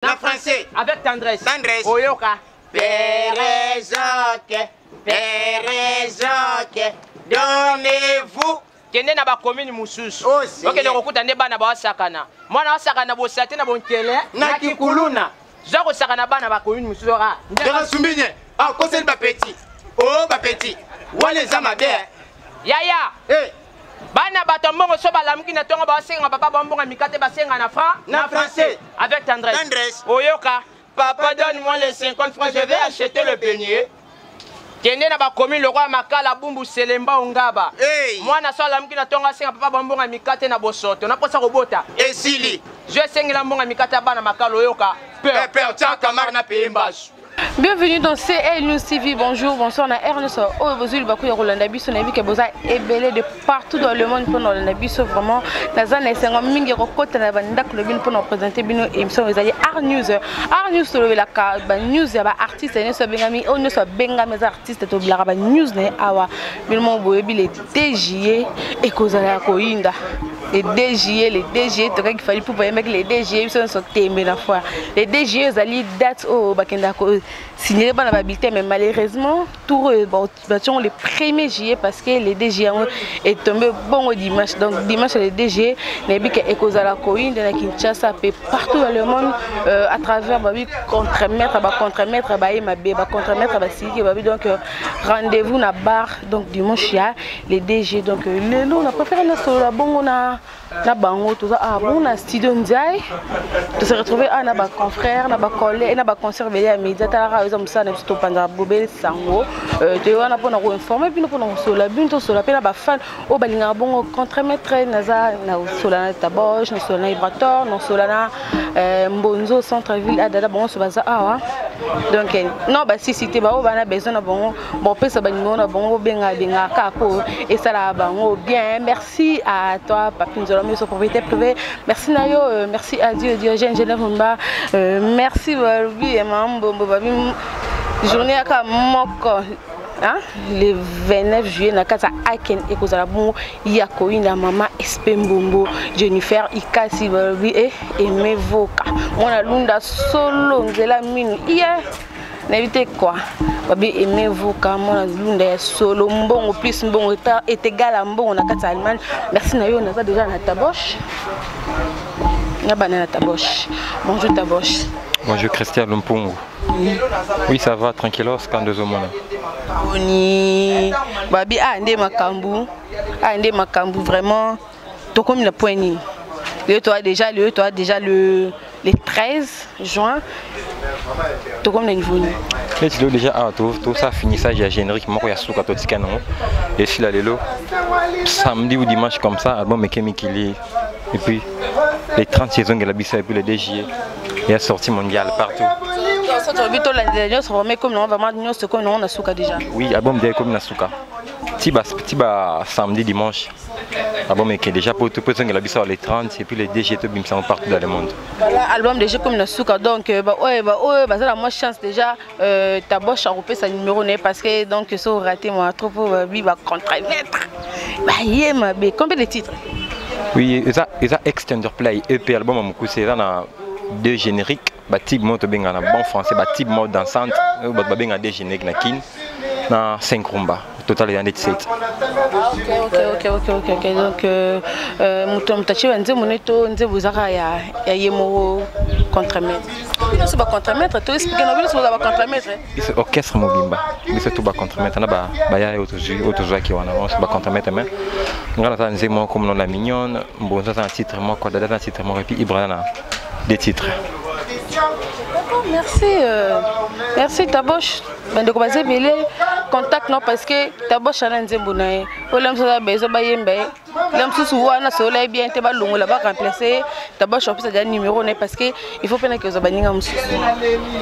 Na français. Avec tendresse. Tendresse. Oyoka. Père Jacques, Père Jacques, donnez-vous. Kende na bacommune mosusu. Oh, Seigneur. Okende kokuta nde bana baosakana. Mwana osakana bosate na bonkele. Na kikuluna. Zwa kosakana bana bacommune mosusu. Ah, Ndeka sumbinye. Ah, koseli ba petit. Oh, ba petit. Wana eza mabe. eh. Yaya. Eh, Bana bato ya mbongo so balamuki na ntongo baosenga papa bambonga mikate basenga na franc. Na français. Avec tendresse. Tendresse. Oyoka. Papa, donne-moi les 50 francs, je vais acheter le beignet. Kende na bacommune lokola Makala, Bumbu, Selemba, Ongaba. Hey. Mwana so alamuki na ntongo asenga papa bambonga mikate na bosoto. Naposa kobota. Esili. Je esengela mbonga mikate ya bana Makala oyoka. Père, père, tiens, Kamar na payé mbasu. Bienvenue dans CL News TV. Bonjour, bonsoir. Na R nyonso oyo bozwi libaku ya kolanda biso, nayebi ke boza ebele de partout dans le monde mpona kolanda biso. Vraiment naza na esengo mingi ya kokota na bandako na bino mpona kopresente bino émission oyo ezali Art News. Art News, tolobelaka banews ya baartiste nyonso abengami, oyo nyonso abengami eza artiste, tolobelaka banews na ye awa. Bino moko boyebi, le 2 juillet ekozala ya koyinda. Le 2 juillet, le 2 juillet, tokaki Fally Ipupa ayembaki le 2 juillet, biso nyonso tembe na foire. Le 2 juillet ezali date oyo bakendaka kosignele bana babulletin, mais malheureusement tour oyo batiango le 1er juillet parce que le 2 juillet yango etombe bongo dimanche. Donc dimanche le 2 juillet, nayebi ke ekozala koyinda na Kinshasa mpe partout dans le monde, à travers babi contremaître, bacontremaître baye mabe, bacontremaître basiliki babi. Donc rendez-vous na bar, donc dimanche ya le 2 juillet. Donc lelo na préféré nasolola bongo na bango. Toza ah bon na studio Ndiaye, to se retrouver ah na baconfrère, na bacollègue, na baconcert ebele ya média. Talaka, eza mosala na biso, topanzaka bobele sango. Toye wana mpona koinforme bino, mpona kosola bino, tosola mpe na bafan oyo balingaka bongo contremaître. Naza nasola na Taboche, nasola na Ibrator, nasola na Mbonzo centre ville adada. Bango nyonso baza awa. Donc non, basisi te, baoyo bana besoin na bango, bopesa banimero na bango, bobenga bengaka kaka mpo esalaka bango bien. Merci à toi, Papi Nzola Miso, propriété privée. Merci na yo, merci à Dieu Diogène Genève Mba, merci. Balobi mambombo babi journée yaka moko, hein? Le 29 juillet na kati ya Aken ekozala bongo ya koyinda. Mama Sp Mbombo Jennifer Ikasi balobi e emevoka mwana lunda solo nzela minu iye nayebi te quoi. Babi emevoka mwana lunda ya solo, mbongo plus mbongo est égal à mbongo na kati ya Allemagne. Merci na yo. Naza déjà na Taboche, na bana na Taboche. Bonjour Taboche. Bonjour Christian Lumpungu. Oui, ça va, tranquillos, quand deux hommes. Boni babi a nde makambo, a nde makambo. Vraiment tokomi na point nini lelo? Toa déjà lelo, toa déjà le 13 juin, tokomi na niveau nini? Neti lelo déjà awa tosala finissage ya générique moko ya suka, totika nango esila lelo samedi ou dimanche, comme ça album eke mikili. Et puis les 30 ezongela biso, et puis le 2 juillet ya sortie mondiale partout. So tolobi tolandela nyonso, vraiment ekomi nango, vraiment nyonso ekomi nango na suka déjà? Oui, album déjà ekomi na suka, ti ba samedi, dimanche album eke déjà po ezongela biso les 30 et puis le 2 juillet tobimisa yango partout dans le monde. Voilà, album déjà comme na suka. Donc baoyo baza na mwa chance déjà, Taboche akopesa numéro na ye parce que donc so raté mwa trop po babi bacontremaître baye mabe. Combien de titres? Oui, eza extender play EP, album ya mokuse. Eza na deux génériques, batube moko tobengaka na bon français batube moko dansante oyo bato babengaka deux génériques na Kine, na 5 rumba. Total eza ndeti 7. Ok, donc moto atie banzembo ne to nzembo ezaka ya ye moko contremaître? Bino nyonso bacontremaître, to explique na bino nyonso boza bacontremaître? Biso orchestre mobimba, biso to bacontremaître na baya oyo tozwi, oyo tozwaki wana nyonso bacontremaître. Mais nga naza nzembo moko komona la mignonne, Mbonzo aza na titre moko, Dada aza na titre moko, et puis Ibra aza na deux titres. D'accord, merci, merci Taboche. Bandeko baza ebele, contact no, parce que Taboche ana nzembo na ye oyo la mosusu aza besoin bayemba ye, la mosusu wana solola ye bien te, balongola baremplace ye. Taboche apesa deja numéro na ye parce que il faut mpe naki ozwa baninga mosusu.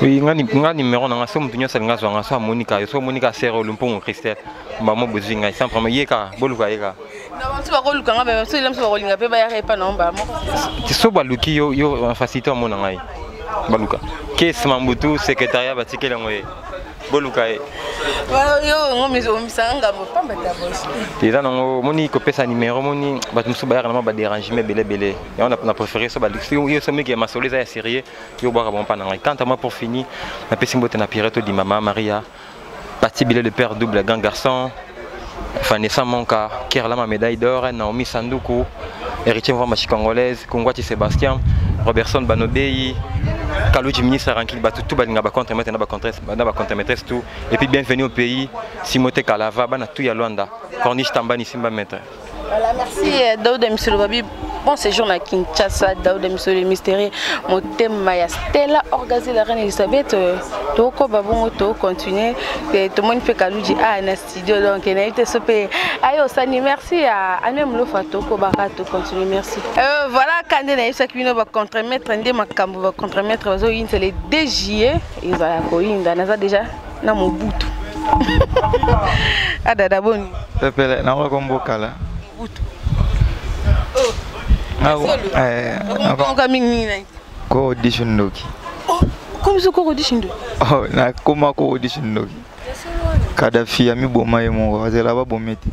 Oui, nga numéro na nga, so moto nyonso alinga azwa nga, so amonika, so omonika sere Lumpungu Christelle mbamo, bozwi ngai sans problème. Ye kaka boluka ye kaka. Na bamosusu bakoluka nga, bamosusu la mosusu bakolinga mpe bayaka epa na mbala moko. So baluki yo, yo facilité amona ngai. Baluka. Kes Mambutu, secrétariat batikeli yango ye. Boluka ye. Eza nango omoni kopesa numero, omoni bato mosusu bayaka na mwa badérangement ebele ebele. Yango na préféré so yo so meki ya masolo eza ya sérieux, yo obwaka bango mpa na ngai. Quant à moi, pour finir, napesi mbote na Pierrette Odima, Mama Maria, Pati Bile, le père double, grand garçon, Vanessa Monka, Kerlama médaille d'or, Naomi Sanduku, Héritier Mvamba congolaise, Kongwati Sébastien, Robertson Banobei, Kalouji ministre Rankil Batou, tout balinga ba contre maître na ba contre na ba contre maîtresse tout. Et puis bienvenue au pays, Simote Kalava, bana tout ya Luanda, Corniche Tambani Simba maître. Voilà, merci Daouda Misolo Babi. Bon séjour na Kinshasa, Daouda Misolo mystérieux. Motema ya Stella Orgazi la reine Elisabeth. Toko babongo to continuer. Tout le monde fait Kalouji a na studio donc na été sopé. Ayo Sani, merci à Anem Lofa toko baka to continuer, merci. Voilà kande na yebisa bino ba contre-maître nde makambo ba contre-maître bazo yinsa les 2 juillet ezala koyinda naza déjà na Mobutu. Adada boni. Pepele na ko mbokala. Mobutu. Oh. Ko mingi nini? Ko audition ndoki. Oh, comme ça ko audition ndoki. Oh, na koma ko audition ndoki. Kadhafi amiboma ye moko, azela ba bomete.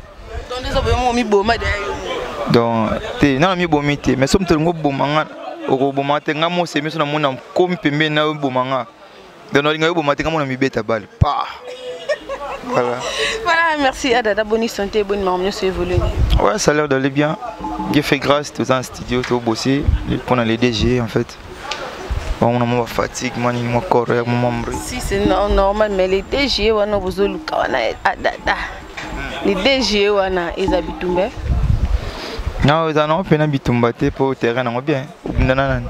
Donc ndezo bomo miboma de yo. Donc te na mibomi te, mais somme tolingo boma nga okoboma te nga mose miso na mona komi pembeni na boma nga. Donc nalinga yo boma te nga mona mibeta balle. Pa. Voilà. Voilà, merci Adada, bonne santé, bonne maman, c'est évolué. Ouais, ça a l'air d'aller bien. Dieu fait grâce, tous en studio, tout bossé, pour les DG en fait. Bon, on a moins fatigue, moi, ni moi corps, moi membre. Si c'est normal, mais les DG, on a besoin de Adada. Les DG, on a ils habitent où? Non, ils en ont fait un bitumba pour terrain, on bien. Non, non, non.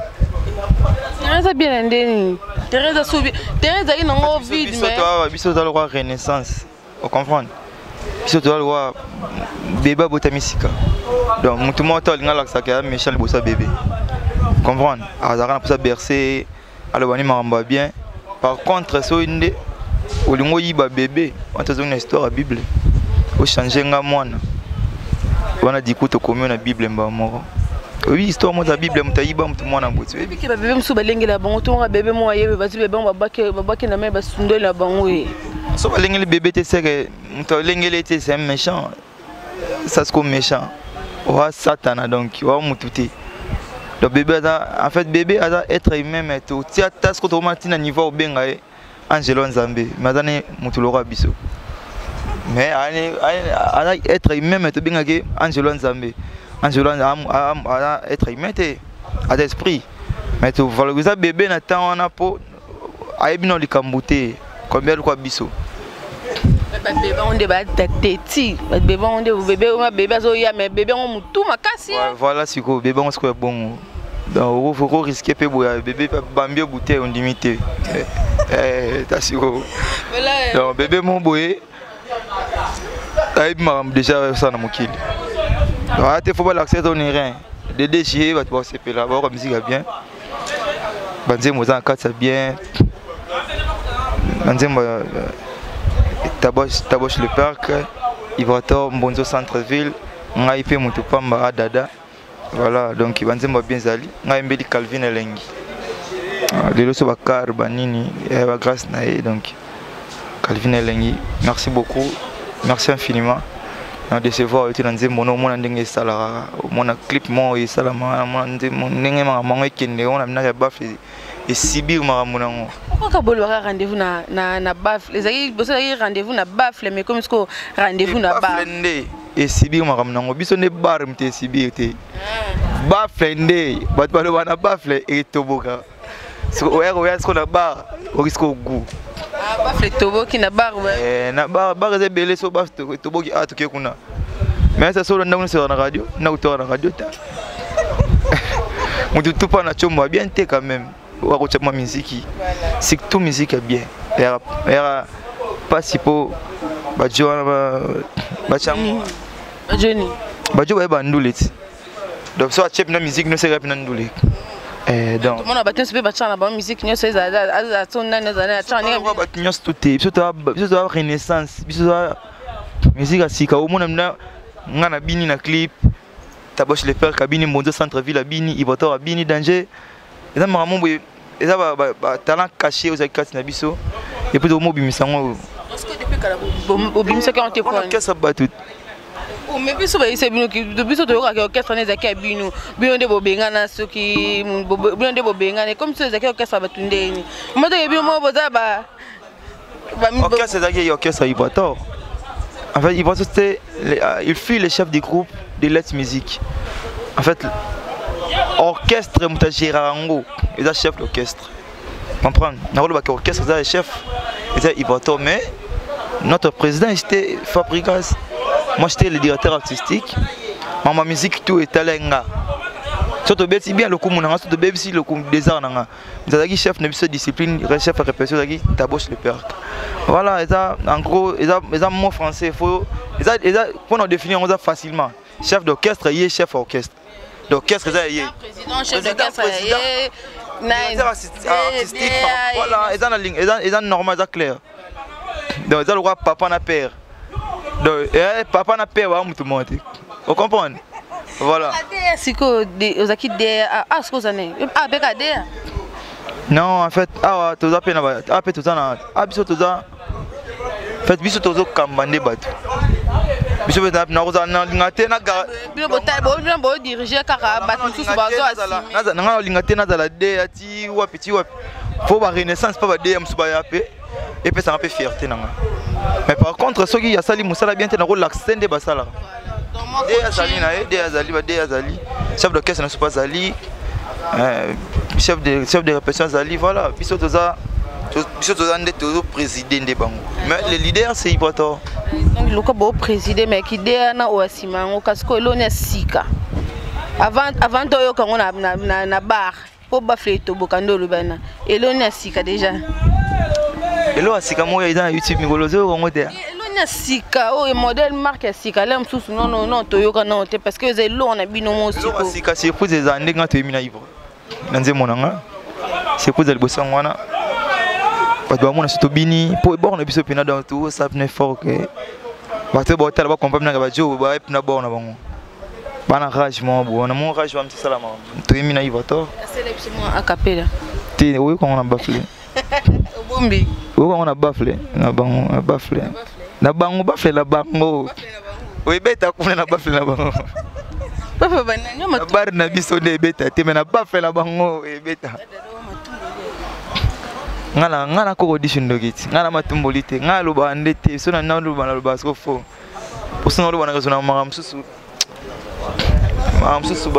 Terrain bien ndeni. Terrain soubi, terrain il n'en vide mais. Biso toi le roi Renaissance. Vous comprenez? Biso toi le roi bébé botamisika. Donc mutu moto linga laksa ka méchant bosa bébé. Comprendre? Azaka na posa bercer alors bani maramba bien. Par contre so inde olingo yiba bébé, on te une histoire à Bible. O changer nga mwana. Wana du coup to commune na Bible mba moko. Oui, histoire moi la Bible mutayiba mutu mwana boti. Oui, que bébé musu balengela bango to nga bébé moi yebe bati bébé babake babake na me basundela bango e. So balengeli bébé te c'est que mutu lengeli te c'est un méchant. Ça c'est comme méchant. Wa satana donc wa mutu te. Donc bébé aza en fait bébé aza être humain mais to tia tas ko to matina niveau obenga e Angelo Nzambe mais aza ne mutu lora biso. Mais aza être humain mais to benga ke Angelo Nzambe. Angelo a être humain te aza esprit mais to valoriser bébé na temps wana po ayebi no likambo te combien lokwa biso. Bébé on débat teti bébé on dé bébé on bébé azo ya mais bébé on mutu makasi. Voilà siko bébé on siko bongo donc faut risquer pe boya bébé bambie bouteille on limité eh ta siko. Voilà donc bébé mon boye ayebi makambo déjà ça na mokili. Ah, te faut pas l'accès au rien. De DG va te voir là, va musique bien. Banzembo za kata bien. Banzembo Taboche, Taboche le parc, Ivotor Mbonzo centre-ville, ngai pe mutu pamba adada. Voilà, donc banzembo bien zali. Ngai mbeli Calvin Elengi. Lelo so bakar banini, ba grâce na ye donc Calvin Elengi, merci beaucoup. Merci infiniment. Na décevoir été dans nzembo no mona ndenge esalaka mona clip mo esalama mona nzembo ndenge makambo yango ekende ona minaka ya bafle esibir makambo nango. Pourquoi ka bolobaka rendez-vous na na na bafle ezalaki boso ezalaki rendez-vous na bafle mais comme siko rendez-vous na bafle nde esibir makambo nango biso nde bar moto esibir te bafle nde bato baloba na bafle etoboka oya oya siko na bar orisque au goût. Bafle toboki na bar ouais. Na bar bar eza ebele so bafle toboki a toke kuna. Mais ça solo ndako nyonso na radio, na kutoka na radio ta. Mutu tupa na chombo bien te quand même. Wa kotia mwa musique. Surtout musique ya bien. Era era pas si po ba jo ba ba chango. Ba Johnny. Ba jo ba ba ndule ti. Donc so achep na musique no sera na ndule. Eh donc mona bato nyonso mpe batyaka na bango musique nyonso ezala so nani ezala atyaka ndenge bato nyonso to te biso toa biso toa renaissance biso toa musique ya sika omona mna nga na bini na clip Taboche le père kabini Mbonzo centre ville abini Ivotor abini danger eza makambo boye. Eza ba talent caché ozalaki kati na biso et puis tokomobimisa yango. Parce que depuis kala bobimisaki yango te? Orchestre bato. Mais biso bayebisa bino, biso toyokaka orchestre wana ezalaki ya bino, bino nde bobengana. Soki bino nde bobengana, comme so ezalaki orchestre ya bato ndeni motoke bino moko boza ba Orchestre ezalaki orchestre Ibrator. En fait, Ibrator, c'était, il fut le chef du groupe de Let's Music. En fait, orchestre moto agéraka yango eza chef d'orchestre, comprendre? Nakolobaka orchestre eza chef, eza Ibrator, mais notre président, c'était Fabrigas. Moi, j'étais le directeur artistique. Mama musique, tout etala nga. So tobeti bien lokumu na nga, so tobebisi lokumu désart na nga. Ezalaki chef na biso discipline, chef ya répétition ezalaki Taboche le Père. Voilà, eza en gros, eza mot français. Faut eza mpona définir yango, eza facilement chef d'orchestre, ye chef orchestre d'orchestre eza ye. Président, chef d'orchestre, ye. Directeur artistique, voilà. Eza na ligne, eza normal, eza clair. Donc eza lokola papa na père. Donc papa na père baa mutu moko te, ocomprendre? Voilà. Sikoyo ozalaki da, ah, sikoyo oza nini? Ah, beka da. Non, en fait, awa toza mpe na awa mpe toza na a biso toza, en fait, biso tozokamba nde bato. Biso mpe nakozala nalinga te. Bino bodirige kaka, bato mosusu bazo. Nanga nalinga te nazala de ya ti wapi ti wapi. Fo barenaissance mpa bade ya mosusu baya mpe epesanga mpe fierté nanga. Mais par contre, soki asali mosala bien te, nakolakise nde basalaka. De azali na ye, de azali, bade azali chef d'orchestre na biso mpe azali chef de répétition azali. Voilà, biso toza nde tozopréside nde bango, mais le leader, c'est Ibrator. Donc loka bopréside, mais kidea na oyo nsima yango. Kasi ko eloni ya sika avant toyoka yango na bar mpo bafle etoboka nde oloba na eloni ya sika déjà. Eloko ya sika moko eza na YouTube mikolo, ozoyoka yango te. Eloni ya sika oyo modèle marque ya sika le mosusu, non non, toyoka nano te parce que eza eloko na bino mo. Eloko ya sika, surprise eza ndenge nga toyemi na Ivre na nzembo na nga. Surprise ya liboso yango wana, bato bamona so tobini mpo ebord na biso mpena. Donc tosala pena effort ke bato baotala bacomprendre naka bajo baye mpena bord na bango bana rage moko boye na mo rage wana tosalama toyemi na Ibrator. Asala biso mwa acapella. Te, oyoka yango na bafle. Obombi. Oyoka yango na bafle na bango, na bafle na bango, bafle na bango oyebeta kuna na bafle na bango. Papa, banani? Na bar na biso nde ebeta te, me na bafle na bango ebeta. Nga na koko dishi ndoki ti nga na matumboli te. Nga alobaka nde te so na naloba, nalobaka siko fo poso naloba na raison na makambo mosusu, makambo mosusu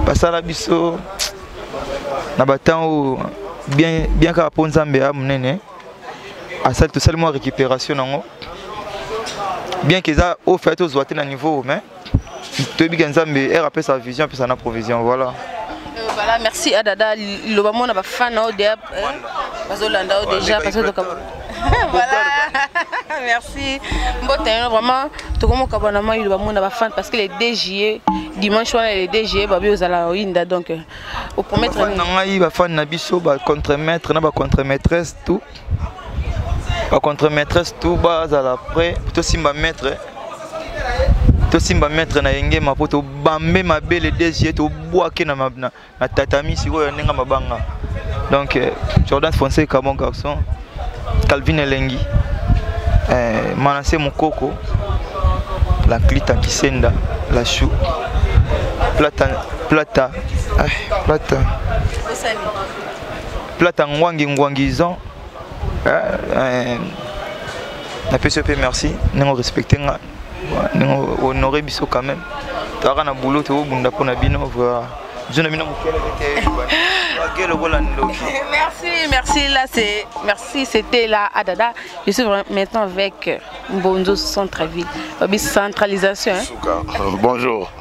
basala biso na batemps oyo bien bien kaka mpo Nzambe ya monene asali, tosali mwa récupération nango bien ke eza oyo fai tozwa te na niveau, mais toyebi ke Nzambe ere apesa vision, apesa na provision. Voilà. Voilà, merci Adada. Liloba mona bafan na oyo deya bazolanda oyo déjà parce que voilà, merci, mbote yo vraiment. Tokomoka na mwa liloba mona bafan parce que le 2 juillet, dimanche wana, le 2 juillet, babi ozala oyinda, donc opromettre. Na ngai bafan na biso, bacontremaître na bacontremaîtresse, tout bacontremaîtresse, tout bazala prêt. Tosimba maître, tosimba maître na yengema mpo tobambe mabe le 2 juillet, tobwake na tatami sikoyo ndenge mabanga. Donc Jordan Fonseca, bon garçon, Calvin Elengi, Manassé Mokoko, la Clita Kisenda, la Chou Plata, Plata, ah, Plata, Plata Ngwangi Ngwangizan. Napesi yo mpe merci ndenge orespecte nga, ndenge honore biso. Quand même, toyaka na boulot, tokobunda mpo na bino. Voilà, biso na bino mokele te wage lokola ndoki. Merci, merci. Là, c'est merci, c'était là Adada. Je suis maintenant avec Mbonzo Centre-ville. Babi centralisation, hein. Souka. Bonjour.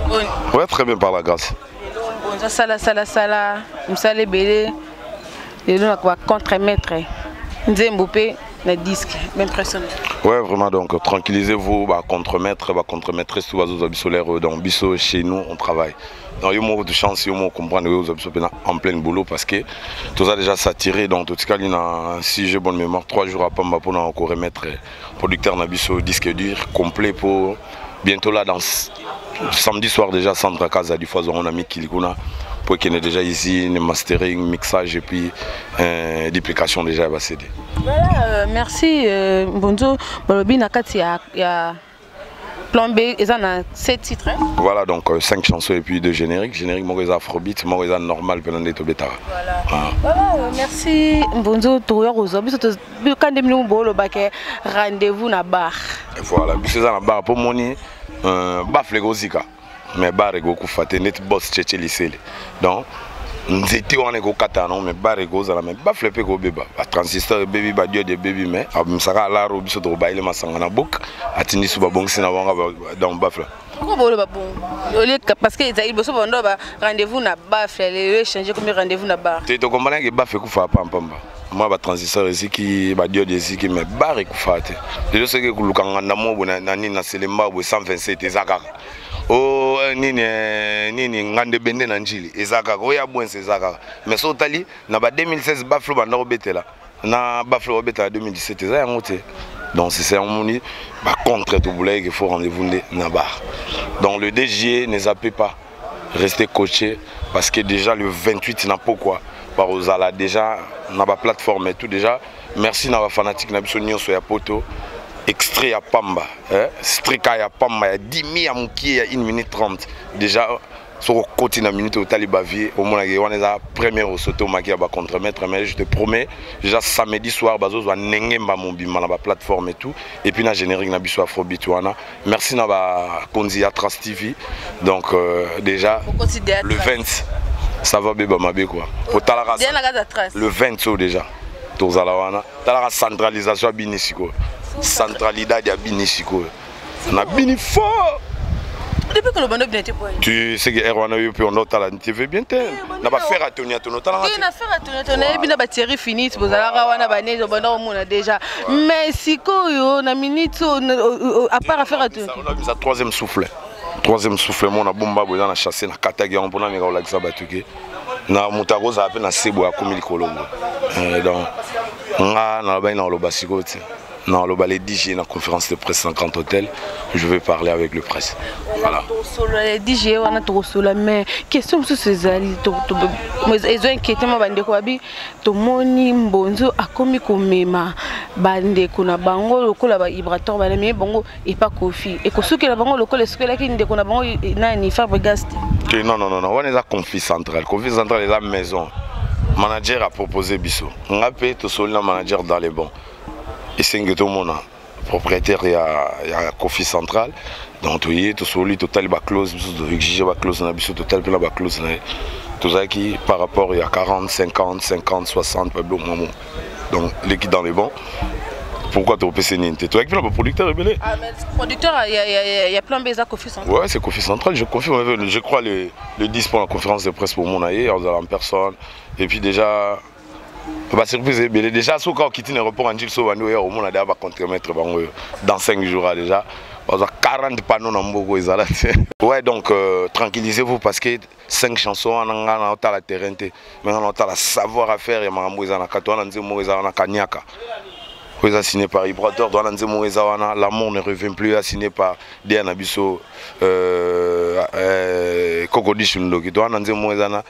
Bon. Ouais, très bien par la grâce. Mbonzo sala sala sala, mosala ebele. Lelo na ba contre-maître. Nzembo pe na disque, impressionnant. Ouais, vraiment, donc tranquillisez-vous, bah, contremaître, bah, contremaîtresse, tout va solaire, donc biso, chez nous, on travaille. Donc, il y a de chance, il y a comprendre, en plein boulot parce que tout ça déjà saturé. Donc, tout cas, il y a, si j'ai bonne mémoire, 3 jours à Pamba pour encore remettre producteur na biso disque dur complet pour bientôt là, dans samedi soir déjà, Centre Casa du Foison, on a mis Kilikuna. Po ekende déjà usine, mastering, mixage et puis duplication déjà ya ba CD. Voilà, merci Mbonzo. Balobi na kati ya Plan B eza na 7 titres, hein? Voilà, donc 5 chansons et puis deux génériques. Générique moko eza afrobeat, moko eza normal mpena nde tobetaka. Voilà. Ah. Voilà, merci Mbonzo. Tokoya kozwa biso kande bino bolobake rendez-vous na bar. Voilà, biso eza na bar mpo moni baffle ekozika mais bar ekokufa te, neti bos cheche lisele. Donc nzete wana ekokata nango mais bar ekozala, mais baffle mpe ekobeba, batransistor ebebi, badiode ebebi, mais abimisaka alaro. Biso tokobayele masanga na bok, atindi so babongisi na bango, donc baffle. Pourquoi boloba bongo? Olie parce que ezali liboso bando ba rendez-vous na baffle, lelo échange komi rendez-vous na bar. Te, tokombanaki baffle ekufa pampamba mwa batransistor eziki, badiode eziki, mais bar ekufa te. Lelo soki ekoluka nganda mo boye na nini na Selemba boye, 127 eza kaka o nini nini nganda ebende na Njili eza kaka, oyo ya Bwense eza kaka. Mais so otali na ba 2016, baffle banda kobetela na baffle obetela 2017 eza yango te. Donc c'est ça, omoni bacontre tobulaki qu'il faut rendez-vous nde na bar. Donc le DG, ne zappez pas, restez coaché, parce que déjà le 28 na pokwa bakozala déjà na baplateforme et tout déjà. Merci na bafanatique na biso nyonso ya poto. Extrait ya pamba, eh? Strika ya pamba ya 10 ya mokie ya 1 minute 30 déjà. Soki okoti na minute, otali bavie, omonaki wana eza première osote omaki ya bacontremaître. Mais je te promets, déjà samedi soir bazozwa Ndengemba mobimba na baplateforme et tout, et puis na générique na biso afrobeat wana. Merci na bakonzi ya Trace TV. Donc déjà le 20, ça va beba mabe quoi. Otalaka le 20 oyo déjà tozala wana. Talaka centralisation ya bini sikoyo, centralidade ya bini sikoyo na bini fort. Depuis que lobando bina te boye. Tu sais que r wana yo mpe onda otala TV bien te na bafere atoni atoni otalanga. Te, na fere atoni atoni nayebi na bathierry finit bozalaka wana banege obanda komona déjà, mais sikoyo na minute oyo, à part affaire atoni. Bisa troisième souffle, troisième souffle mo na bomba boye eza na chasse na kataki yango mpona meka kolakisa bato ke na moto akozala mpe na se boye akomi likolo boye. Donc nga nalobaki na koloba sikoyo te, naloba le DJ na conférence de presse na Grand Hôtel, je vais parler avec le presse. Voilà. Tosolola le DJ wana, tokosolola, mais question mosusu ezali ezo inquiété mwa bandeko. Babi tomoni Mbonzo akomi komema bandeko na bango lokola baibrator, balememi bango epa Kofi, ekosukela bango lokola esukelaki ndeko na bango nani, Fabregas te? Non, non, non, wana eza conflit central. Conflit central eza maison. Manager a proposé biso, nga mpe tosoli na manager dans les bons. Esengi tomona propriétaire ya Kofi Central. Donc toye, tosoli, totali baclause. Biso toexige baclause na biso, totali mpe na baclause na ye. Tozalaki par rapport ya 40 50 50 60 babilo mwa. Donc leki dans les bons, pourquoi topesi nini te? Toyaki mpe na baproducteur ebele. Producteur ya Plan B eza Kofi Central? Ouais, c'est Kofi Central, je confirme. Je crois le 10 pour la conférence de presse, pour mona ye ozala en personne. Et puis déjà basurprise ebele déjà. Soki okiti na aéroport Anjil, so bandi oya omona deya bacontremaître bango oyo dans 5 jours déjà bazwa 40 panneaux na mboka ezala te. Ouais, donc tranquillisez-vous, parce que 5 chansons wana, nga na otala terrain te, mais nga na otala savoir à faire ya makambo eza na kati wana. Nzembo moko eza wana, Kaniaka, oyo eza signé par Ibrator. Wana nzembo moko eza wana, L'amour ne revient plus, eza signé par dia na biso Koko Dishu Ndoki. To wana nzembo moko eza na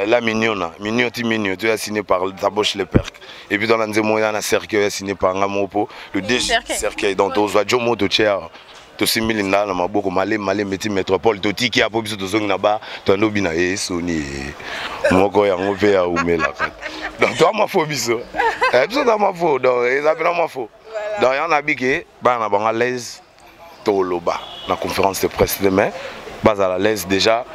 La Mignona, Mignon ti Mignon to, eza signé par Zaboche Le Perc. Et puis twana nzembo moko eza na Cercueil, eza signé par nga moko po le DG Cercueil. Donc tozwa jo mo totia, tosimbi linda na maboko malembe malembe ti métropole. Totiki ya po biso tozongi na ba toando bina esoni moko yango mpe ya umelaka. Donc toa mwa fo biso, biso toa mwa fo. Donc eza mpena mwa fo. Donc yango nabi ke bana na bango à l'aise, toloba na conférence de presse demain, bazala à l'aise. Déjà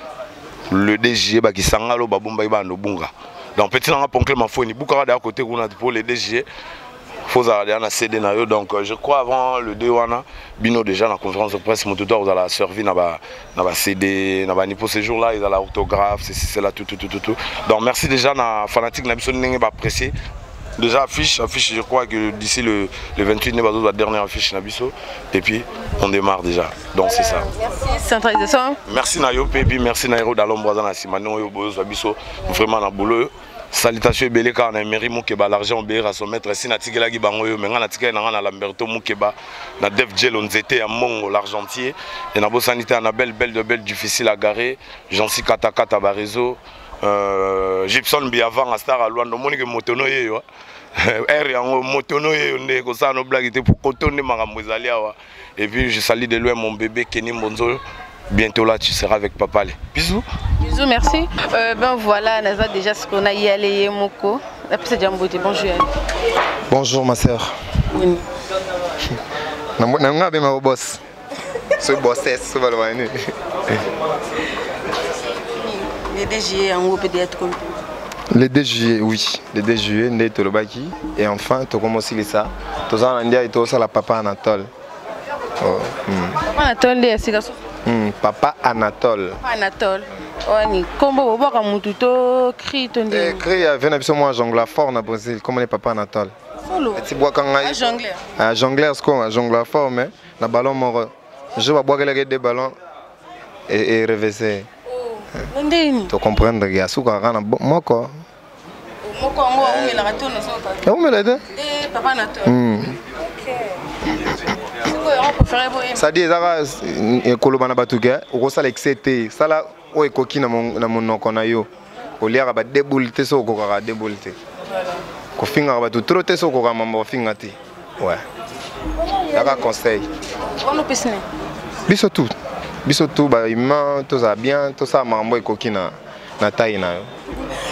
le DG bakisanga lo babombaki bana nobunga. Donc petit nanga Poncle Mafoni bukaka deya côté kuna pour le DG, fozala deya na CD na yo. Donc je crois avant le 2 wana bino déjà na conférence de presse, moto to akozala servi na ba CD na bani po ce jour là ezala orthographe, ceci, cela, tout, tout, tout, tout, tout. Donc merci déjà na fanatique na biso ndenge baapprécier déjà affiche. Affiche, je crois que d'ici le 28 ne bazo la dernière affiche na biso et puis on démarre déjà. Donc c'est ça. Merci, centralisation. Merci na yo mpe, puis merci na Hero Dalombo, aza na nsima ndenge oyo bozwa biso vraiment na boulot. Salutation ebele kaka na Emery Mokeba, l'argent obéir à son maître. Esi natikelaki bango oyo, me ngai natikali na ngai na Lamberto Mokeba, na Def Jelo Nzete ya Mongo, l'argentier. E nabosani te Anabel, belle de belle, difficile à garer, Jansi Katakata, baréseau. Gibson Biavanga star à Luanda omoni ke moto no yeyo air yango moto no yeyo nde kosala no blague te koto nde makambo ezali awa. Et puis je salue de loin mon bébé Kenny Mbonzo. Bientôt là tu seras avec papa. Allez, bisous. Bisous, merci. Ben voilà, naza déjà ce qu'on a y allé moko. La piste Jambote, bonjour. Bonjour ma sœur. Oui. Nanga be ma boss. So bosses, so baloba nini. Le 2 juillet yango mpe deya tokomi. Le 2 juillet, oui. Le 2 juillet, nde tolobaki. Et enfin, tokomosilisa. Toza na ndia tozosala Papa Anatole. Oh, Papa Anatole nde ya sika so. Papa Anatole. Papa Anatole. Wani kombo bobwaka mutu to cri to nde. Cri ya vena biso mwa jongla fort na Brésil, comme les Papa Anatole. Solo. Eti bwaka ngai. A jongler. A jongler sko, a jongla fort mais na ballon moko. Je babwakelaki deux ballons et revese. Oh, ndeni. To comprendre que asuka kaka na moko. Moko yango aumelaka to nazoka. Aumela te. Nde Papa Anatole. OK. Sikoyo yango préféré boye. C'est-à-dire ezaka koloba na bato ke okosala excès te, sala oyo ekoki na monoko na yo. Oliaka ba deux boules te so okokaka deux boules te. Kofingaka bato trop te so okokaka mambo kofinga te. Ouais. Yaka conseil. Wana opesi nini? Biso tout. Biso tout ba humain tozala bien, tosala makambo ekoki na taille na yo.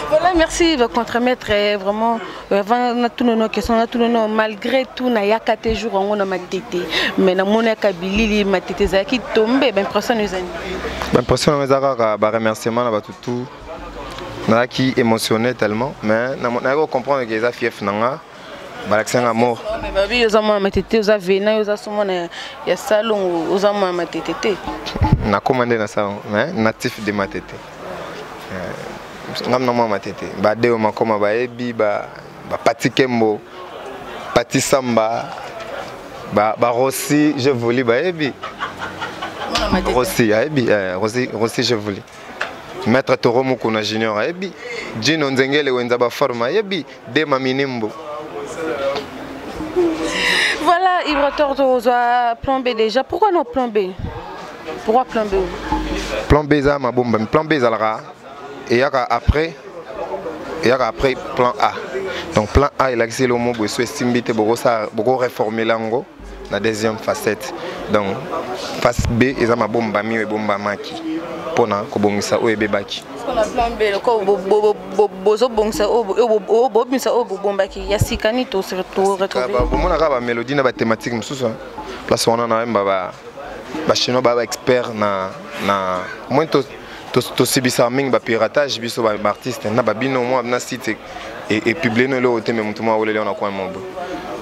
Voilà, merci le contremaître vraiment avant tous nos questions, tous nos malgré tout na yaka te jour on a matete mais na mona ka bilili matete za ki tombe ben impression nous ani. Ben impression nous a ba remerciement na ba tout na ki émotionné tellement mais na na ko comprendre que za fief nanga ba l'accent à mort. Mais babi oza mwana matete oza vena oza somo na ya salon oza mwana matete te. Na commandé na salon mais natif de matete. Ngam na mwa matete ba deo makoma ba ebi ba ba Pati Kembo Pati Samba ba Rossi je voulais ba ebi Rossi ebi Rossi Rossi je voulais Maître Toro Mukuna Junior ebi Gino Nzengele wenza ba forma ebi Dema Minimbo. Voilà, Ibrator toza plan B déjà. Pourquoi non plan B? Pourquoi plan B? Plan B ça ma bombe. Plan B ça la et yaka après et yaka après plan A. Donc plan A il a le mot bosso estimbité boko ça boko réformer lango la deuxième facette. Donc face B et ça ma bombe mi et bomba maki. Pona ko bongisa o ebebaki. Pona plan B ko bozo bongisa o bo bongisa o bombaki ya sikani to se to retrouver. Ba mona ka ba mélodie na ba thématique mususu. Place wana na ba ba chinois ba expert na na moins to to sibisa mingi ba piratage biso ba artiste na ba bino moi na site et publier no le thème mutu moi olele on a quoi mon.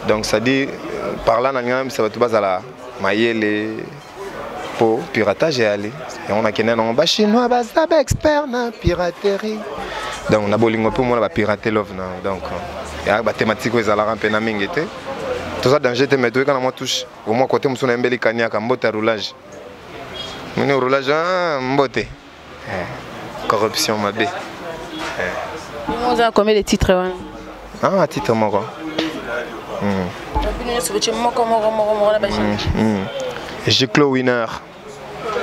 Donc ça dit par là na ngana ça va tout bazala mayele pour piratage et aller et on a kena non ba chinois ba za ba expert na piraterie. Donc na bolingo pe moi ba pirater love na donc ya ba thématique ezala rampe na mingi te tout ça danger te mais tout quand moi touche au moins côté musu na mbeli kania ka mbota roulage moni roulage mbote corruption mabe. On a combien de titres hein? Ah titre moko. Giclo winner.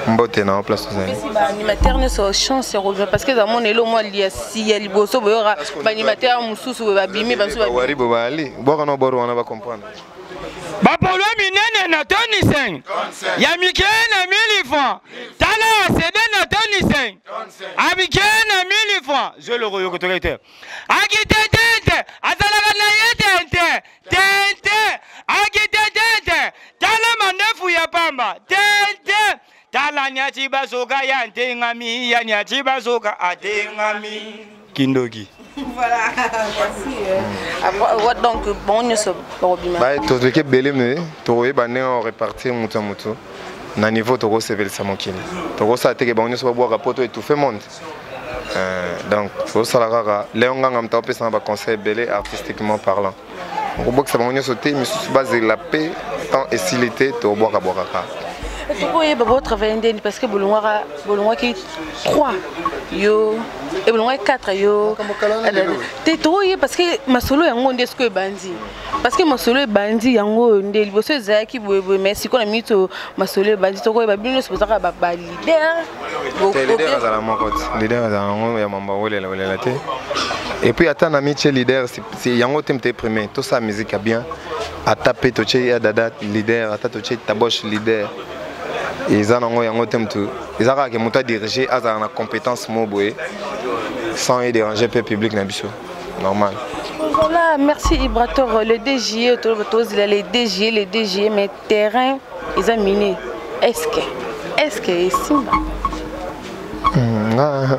Mbote na place tozali. Ba animateur ne so chance ya kozwa parce que za mon elo moi lia si ya liboso boyora ba animateur mususu ba bimi ba mususu ba wari bo bali. Boko no boru wana ba comprendre. Ba polo minene na Tony Seng. Ya mike na 1000 francs. Tala CD na Tony Seng. Abike na 1000 francs. Je le royo ko tete. Akitete azalaka na ye tete. Tete akitete tala mandefu ya pamba. Tete tala nyachi basoka ya ntengami ya nyachi basoka atengami. Kindoki. Voilà, merci. Donc bon nous sommes robima. Bah to ke belé to ba ne on répartir mutu mutu. Na niveau to recevela mokili. To ko sa te ke bon nous ba boire rapport et tout fait monde. Donc faut sala kaka Léon Nganga mta opesa ba conseil belé artistiquement parlant. On boxe ba nous sauter mais sous base la paix tant et silité to boire boire kaka. Tokoyeba botravaille ndeni parce que bolongwaka, bolongwaki 3 yo e bolongwaki 4 yo te. Tokoyeba parce que masolo yango nde sikoyo ebandi, parce que masolo ebandi yango oyo nde liboso ezalaki boyeboye, mais sikoyo na minute oyo masolo ebandi. Tokoyeba bino nyonso bozalaka baleader? Te, leader azala moko te. Leader azala yango ya mambo awelela welela te. Et puis ata na mitie leader, yango te moto eprime. Tosala musique ya bien. Ata mpe totie ya Dada leader, ata totie Taboche leader, eza nango yango te. Motu eza kaka ke moto adirige azala na compétence mo boye sans ye déranger mpe public na biso normal. Voilà, merci Ibrator. Le DG, le DG, le DG, mais terrain, ils ont miné. Est-ce que, Simba? Nga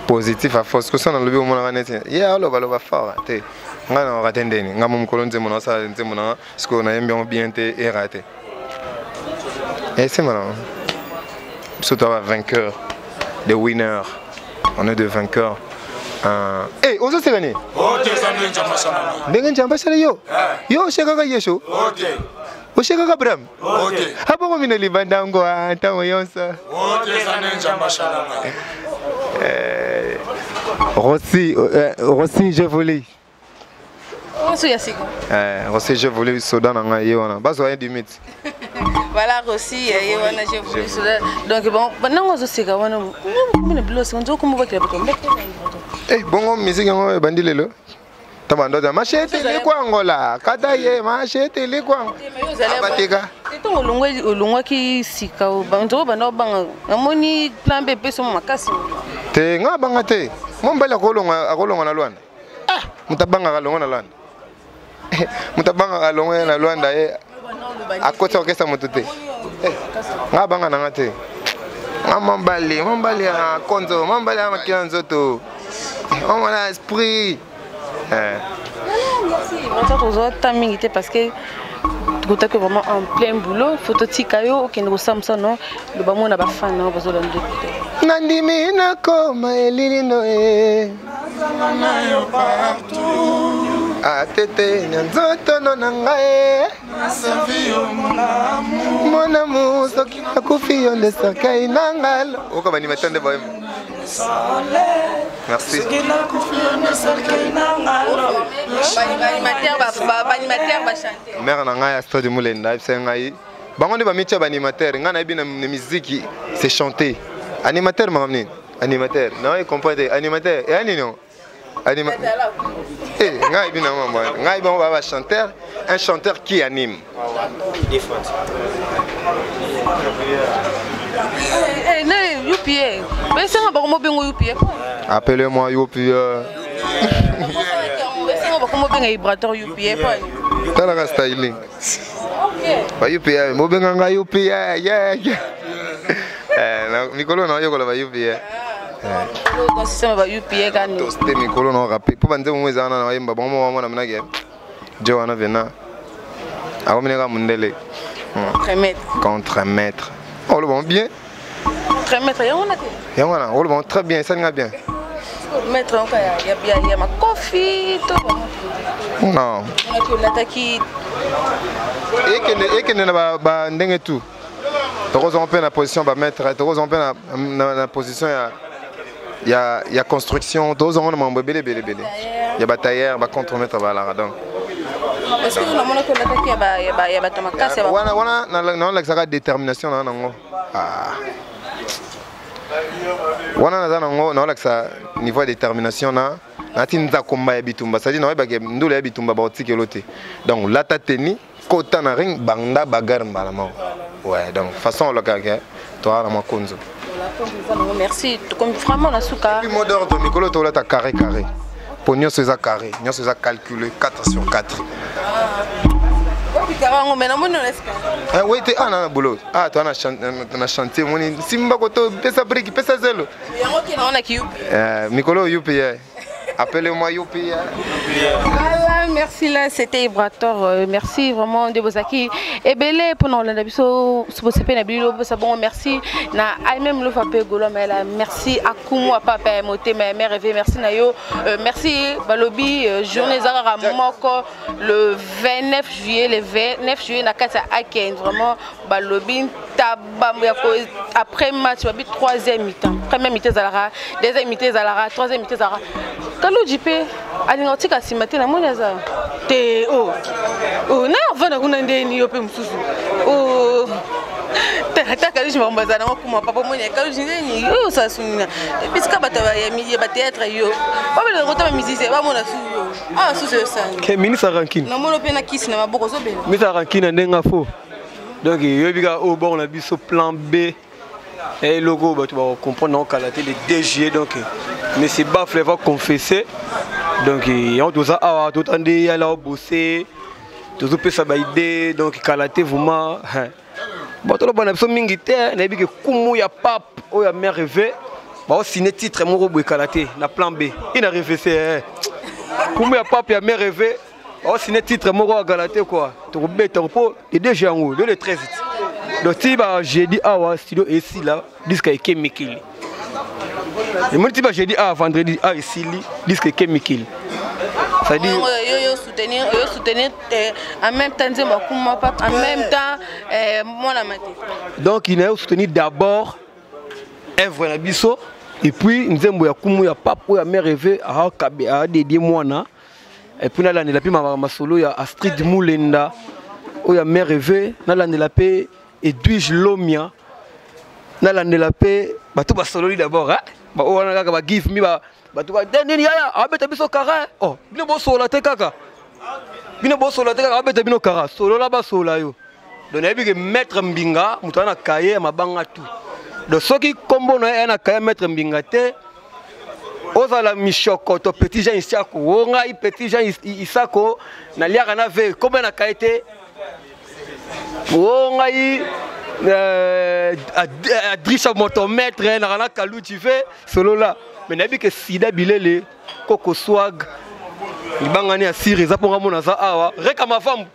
positif à force. Kosa nalobi, omonaka neti ye alobaloba fort te. Ngai naoka te ndeni ngai mo mokolo nzembo na osala nzembo nanga sikoyo nayembi yango bien te, era te. Esimba nango, biso toa bavainqueur, des winners, on est des vainqueurs. Eh, ozoseka nini? Ndenge Nzambe asala yo, yo osekaka Yesu, osekaka Abraham abongo mina libanda ngo ntango nyonso. Rossi, Rossi, je voulais. Oso ya sika. Rossi, je voulais soda na ngai ye wana. Bazwa ye limite. Voilà, Rossi ye wana, je voulais soda. Donc bon, nango ozoseka wana. Mina bilo sika nzo kombo bakila bato mbete. Eh, bongo musique yango ebandi lelo. Taba ndoto machete likwangola kata ye machete likwango. Abateka. Ntango olongwaki sika, nzoko banda obanga, namoni plan B epesi mo makasi. Te, nga abanga te. Mo mobali akolongwa na Lwanda. Ah, moto abangaka alongwa na Lwanda. Moto abangaka alongwa na Lwanda, ye akoti orchestre moto te. Nga abanga nanga te. Nga mobali, mobali ya konzo, mobali ya makila nzoto, omona esprit. Merci. Tozwa ta mingi te parce que tokotaki vraiment en plein boulot. Faut totika yo okende kosala mosala no. Loba mona bafan na yo bazolanda te. Nandimi nakoma elilino e atete na nzoto no na ngai monamu. Soki nakufi, yo nde cercueil na ngai. Oka banimata nde bayemba. Merci. Baanimateur bachante. Mare na ngai Astrid Mulenda ayebisa ngai bango nde bamitia baanimateur. Ngai nayebi na miziki, c'est chanter. Animateur makambo nini? Animateur naoye comprendre te. Animateur eya nini? Anima eh, ngai yebi na mambo ngai. Bango baa bachanteur, un chanteur qui anime. UPA besanga bango mobengo UPA. Appelez-moi UPA. Besanga bango mobenga Ibrator UPA. Talaka styling ba UPA, mobenga ngai UPA. Yeah. Mikolo na oyekola ba UPA. Système ba UPA kani. Te, mikolo na orape mpo banzembo mo eza wana na bayemba bango mo bamona minake jo wana vena akomineka mondele. Contre maître, oloba bien. Contre maître yango wana te. Yango wana oloba très bien, esalinga bien. Maître yango ya makofi to? Non. Olataki. Ekende na bandenge tout. Tokozwa mpe na position bamaître, tokozwa mpe na position ya construction, tozwa ngo na mambo ebele ebele ebele ya batailleur, bacontremaître balaka donc. Est-ce que namonaki olataki ya bato makasi? Wana wana naolakisaka détermination na nango. Wana naza nango, naolakisa niveau ya détermination na nati nzakomba ya bitumba, c'est-à-dire naoyebake ndula ya bitumba baotikelo te. Donc lata teni, kota na ring, banda bagarre mbala moko. Ouais, donc façon olakaka toa na mwa konzo. Merci, comme vraiment na suka. Puis mot d'ordre, mikolo tolata carré carré po nyonso eza carré, nyonso eza calculé 4 sur 4. Yango me namoni na oui te, na boulot, toa na chantier, moni simba koto, pesa briki, pesa zelo. Yango ke namonaki yupi. Mikolo yupi ye, appelez-moi Youpi. Voilà, merci, là c'était Ibrator. Merci vraiment de bozaki ebele pour nous landa biso sope na bilo ça. Bon, merci na même le fape golo mais là merci à Kumu papa moté mais mère rêvé, merci na yo. Merci balobi journée zara moko le 29 juillet, le 29 juillet na kati Aken, vraiment balobi. Taba ya ko après match babi troisième mi-temps. Première mi-temps ezalaka, deuxième mi-temps ezalaka, troisième mi-temps ezalaka. Kaluji mpe alinga kotika nsima te, namoni aza te. O oh. Na ovanda kuna ndeni yo mpe mosusu. Oh. Ata Kaluji makambo azala nango kuma papa moni Kaluji ndeni oyo osala sunina bisika bato ya bateatre yo babelaka kota bamusicien bamona su yo awa susu yosani ministre rankine namoni mpe na kisi na maboko ozobela. Ministre rankine na ndenge afo. Donc yoyebi kaka oyo bongo na biso plan B, eloko oyo bato bakocomprendre nango kala te, le 2 juillet. Donc monsieur Bafle va confesser. Donc yango toza awa, tota nde yala obose, tozopesa baide. Donc kala te vraiment bon, toloba na biso mingi te. Nayebi ke kumu ya pape oyo ya mare reve baosine titre moko boye kala te na plan B ina revese. Kumu ya pape ya mare reve baosine titre moko ya kala te kua, tokobeta mpo le 2 yango le 13. Donc ti ba jeudi awa studio esila, disque eke mikili. Emoni ti ba jeudi awa, vendredi awa esili, disque eke mikili. C'est-à-dire yo soutenir, yo soutenir en même temps nzembo akuma papa, en même temps mwana mate. Donc il a soutenir d'abord œuvre na biso et puis nzembo ya kumu ya pape oyo ya mère reve adedie mwana. Et puis nalandela mpe masolo ya Astrid Mulenda oyo ya mère reve, nalandela mpe Edwige Lomia, nalandela mpe bato basololi d'abord baoyo wana kaka bagive mi bato nini yaya abeta biso kara. Oh, bino bosolola te kaka, bino bosolola te kaka, abeta bino kara, solola basolola yo. Donc nayebi ke maître Mbinga moto aza na kaye ya mabanga tout. Donc soki nkombo na ye aya na kaye maître Mbinga te, ozala mishokoto petit Jean Isako o ngai petit Jean Isako naliaka na ve nkombo na kaye te o ngai Adrisha moto maître naka na Kaluji ve solola. Mais nayebi ke sida bilele koko swag libangani ya sire eza mponga mona aza awa reka mavambu,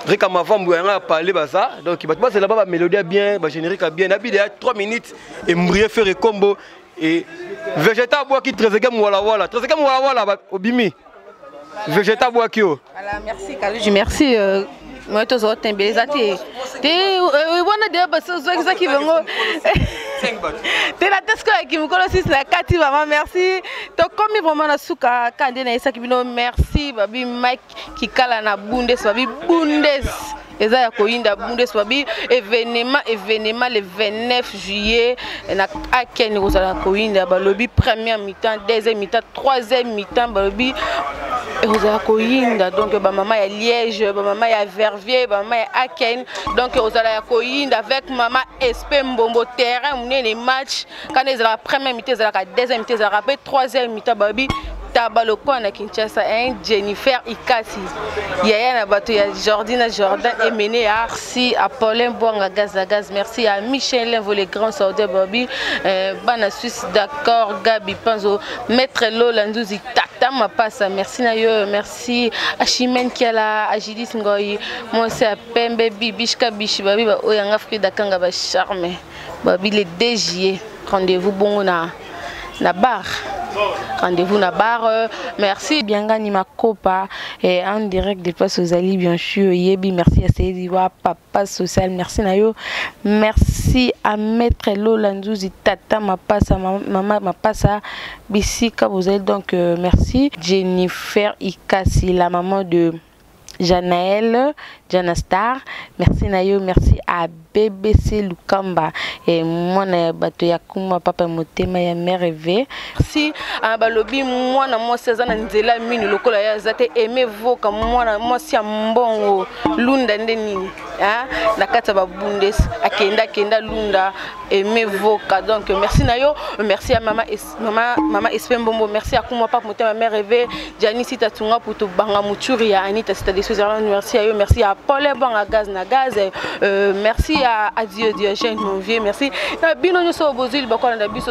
reka mavambu yanga ya pale baza. Donc bato bazela ba bamélodie ya bien, bagénérique ya bien nabi deya 3 minutes embrie faire ekombo et Végéta abwaki Tréseke Mwalawala, Tréseke Mwalawala obimi, Végéta abwaki o. Voilà, merci Kaluji, merci. Moi tozwa tembele eza te te wana deya bazwakizaki bango te na te. Sikoyo yaki mokolo sisi na kati. Vraiment merci, tokomi vraiment na suka ka nde nayesaki bino. Merci babi Mike Kikala na Bundes, babi Bundes eza ya koyinda. Bundes babi événement, événement le 29 juillet na Akeni kozala koyinda. Balobi première mi-temps, deuxième mi-temps, troisième mi-temps, balobi ekozala koyinda. Donc bamama ya Liège, bamama ya Verviers, bamama ya Aken, donc ekozala ya koyinda avec mama Espe Mbombo. Terrain monene, match kana ezalaka première mi-temps, ezalaka deuxième mi-temps, ezalaka mpe troisième mi-temps. Balobi taba lokola na Kinshasa hein. Jennifer Ikasi yaya na bato ya Jordi na Jordan Emene ya. Merci à Paulin Bwanga Gaz à Gaz, merci à Michel Lenvo le grand saudien, babi bana Suisse d'accord, Gabi Panzo, maître Lola Nzuzi, tata Mapasa, merci na yo. Merci à Chimène Kiala, à Judith Ngoyi mwasi ya pembe, Bibishka Bishi, babi ba oyo yanga Frida Kanga ba charme. Babi le 2 juillet, rendez-vous bongo na bar, rendez-vous na bar. Merci Biangani Makopa et en direct de place aux Ali, bien sûr Yebi. Merci à Seydi wa papa social, merci na yo. Merci à maître Lola Nzuzi, tata Mapasa, mama Mapasa bisika bozali. Donc merci Jennifer Ikasi, la maman de Janaël, Jana Star, merci na yo. Merci à BBC Lukamba et mwana ya bato ya kuma papa motema ya mère V. Merci à balobi mwana mwasi aza na nzela minu lokola ya aza te aimé voka mwana mwasi ya mbongo lunda nde nini hein, na kati ya babundes akenda akenda lunda aimé voka. Donc merci na yo, merci à mama mama mama Espe Mbombo, merci à kuma papa motema mère V, Jani Sita Tunga Puto Banga Muturi ya Anita Sita de Switzerland, merci à yo. Merci à Paul Banga Gaz na Gaz, merci à Adieu Diogène mon vieux, merci na bino nyonso bozwi bakolanda biso.